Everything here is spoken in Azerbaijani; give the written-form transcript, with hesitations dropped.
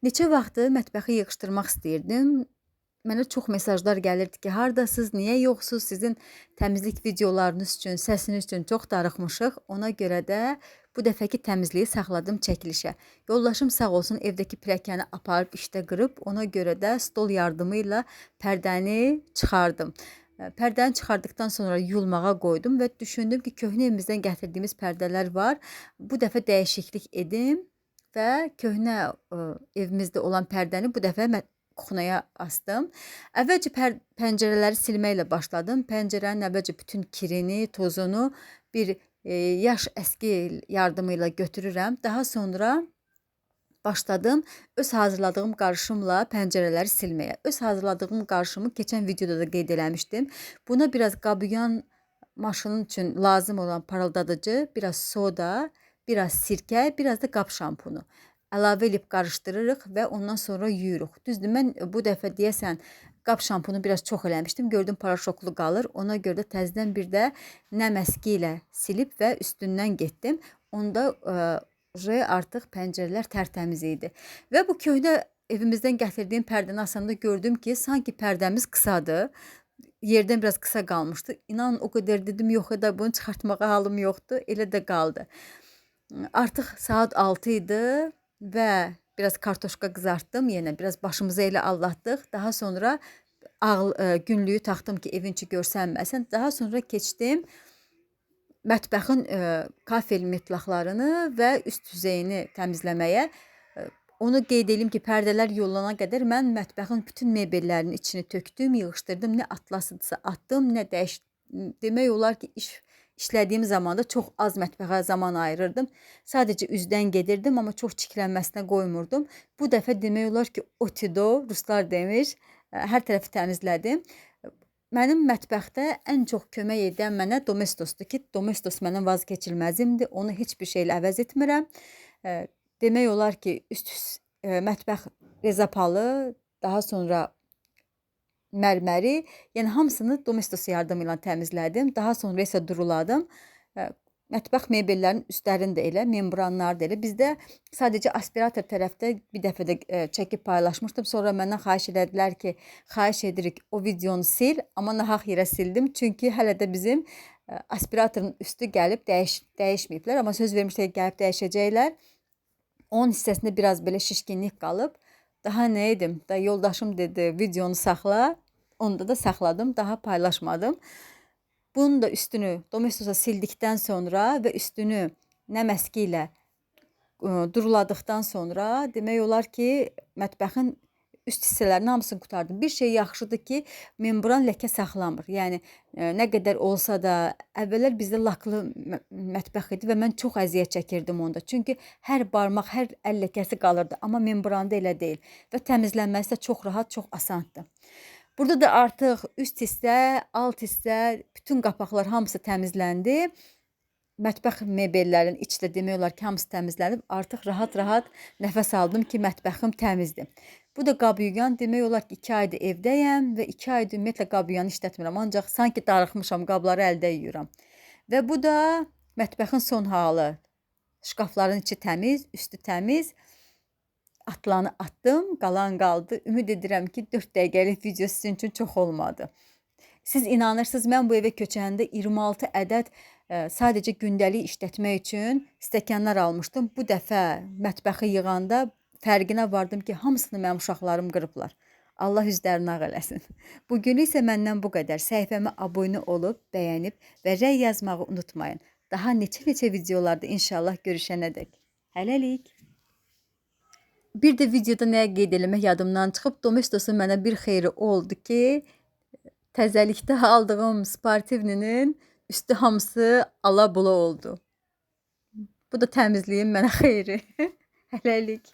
Neçə vaxtı mətbəxi yığışdırmaq istəyirdim. Mənə çox mesajlar gəlirdi ki, hardasınız, niyə yoxsuz? Sizin təmizlik videolarınız üçün, səsiniz üçün çox darıxmışıq. Ona görə də bu dəfəki təmizliyi saxladım çəkilişə. Yoldaşım sağ olsun evdəki pilləkəni aparıb işdə qırıb, ona görə də stol yardımı ilə pərdəni çıxardım. Pərdəni çıxardıqdan sonra yuyulmağa qoydum və düşündüm ki, köhnə evimizdən gətirdiyimiz pərdələr var. Bu dəfə dəyişiklik edim və köhnə evimizdə olan pərdəni bu dəfə kuxnaya astım. Əvvəlcə pəncərələri silməklə başladım. Pəncərənin əvvəlcə bütün kirini, tozunu bir yaş əski yardımı ilə götürürəm. Daha sonra başladım öz hazırladığım qarışımla pəncərələri silməyə. Öz hazırladığım qarışımı keçən videoda da qeyd eləmişdim. Buna biraz qabıyan maşının üçün lazım olan parıldadıcı, biraz soda, biraz sirkə, biraz da qab şampunu əlavə edib qarışdırırıq və ondan sonra yuyuruq. Düzdür, mən bu dəfə deyəsən qab şampunu biraz çox eləmişdim. Gördüm paraşoklu qalır. Ona görə də təzədən bir də nəm əski ilə silib və üstündən getdim. Onda artıq pəncərələr tərtəmiz idi. Və bu köhnə evimizdən gətirdiyim pərdəni asanda gördüm ki, sanki pərdəmiz qısadır. Yerdən biraz qısa qalmışdı. İnanın o qədər dedim, yox da bunu çıxartmağa halım yoxdur. Elə də qaldı. Artıq saat 6 idi və biraz kartoşka qızartdım. Yenə biraz başımıza elə allatdıq. Daha sonra günlüyü taxdım ki, evin içi görsənməsin. Daha sonra keçdim mətbəxin kafel metlaqlarını və üst düzeyini təmizləməyə. Onu qeyd edeyim ki, pərdələr yuyulana qədər mən mətbəxin bütün mebellərinin içini tökdüm, yığışdırdım. Nə atlasıdırsa atdım, nə dəyiş. Demək olar ki, işlədiyim zamanda çox az mətbəxə zaman ayırırdım. Sadəcə üzdən gedirdim, amma çox çiklənməsinə qoymurdum. Bu dəfə demək olar ki, otido, ruslar demiş, hər tərəfi təmizlədim. Mənim mətbəxdə ən çox kömək edən mənə Domestosdur ki, Domestos mənim vazkeçilməzimdir. Onu heç bir şeylə əvəz etmirəm. Demək olar ki, üst mətbəx rezapalı, daha sonra mərməri, yəni hamısını Domestos yardımı ilə təmizlədim. Daha sonra isə duruladım. Mətbəx mebellərinin üstlərini də elə, membranlar da elə. Bizdə sadəcə aspirator tərəfdə bir dəfə də çəkib paylaşmışdım. Sonra məndən xahiş elədilər ki, xahiş edirik o videonu sil, amma nahaq yerə sildim. Çünki hələ də bizim aspiratorun üstü gəlib dəyişməyiblər, amma söz vermişlər ki, gəlib dəyişəcəklər. Onun hissəsində biraz belə şişkinlik qalıb. Daha nə edim? Da yoldaşım dedi, videonu saxla. Onda da saxladım, daha paylaşmadım. Bunun da üstünü Domestosa sildikdən sonra və üstünü nəm əski ilə duruladıqdan sonra demək olar ki, mətbəxin üst hissələrinin hamısını qurtardım. Bir şey yaxşıdır ki, membran ləkə saxlamır. Yəni nə qədər olsa da əvvəllər bizdə laklı mətbəx idi və mən çox əziyyət çəkirdim onda. Çünki hər barmaq, hər əl ləkəsi qalırdı, amma membranda elə deyil və təmizlənməsi də çox rahat, çox asandır. Burada da artıq üst hissə, alt hissə, bütün qapaqlar hamısı təmizləndi. Mətbəx mebellərinin içi də demək olar ki, hamısı təmizlənib. Artıq rahat-rahat nəfəs aldım ki, mətbəxim təmizdir. Bu da qab yuyan. Demək olar ki, 2 aydır evdəyəm və 2 aydır ümumiyyətlə qab yuyanı işlətmirəm. Ancaq sanki darıxmışam, qabları əldə yuyuram. Və bu da mətbəxin son halı. Şkafların içi təmiz, üstü təmiz. Atlanı atdım, qalan qaldı. Ümid edirəm ki, 4 dəqiqəlik video sizin üçün çox olmadı. Siz inanırsınız, mən bu evə köçəndə 26 ədəd sadəcə gündəlik işlətmək üçün stəkanlar almışdım. Bu dəfə mətbəxi yığanda fərqinə vardım ki, hamısını mənim uşaqlarım qırıblar. Allah üzlərini ağ eləsin. Bugün isə məndən bu qədər. Səhifəmə abunə olub, bəyənib və rəy yazmağı unutmayın. Daha neçə-neçə videolarda inşallah görüşənədək. Hələlik. Bir də videoda nəyə qeyd eləmək yadımdan çıxıb, Domestosun mənə bir xeyri oldu ki, təzəlikdə aldığım Sportivninin üstü hamısı ala-bula oldu. Bu da təmizliyin mənə xeyri. Hələlik.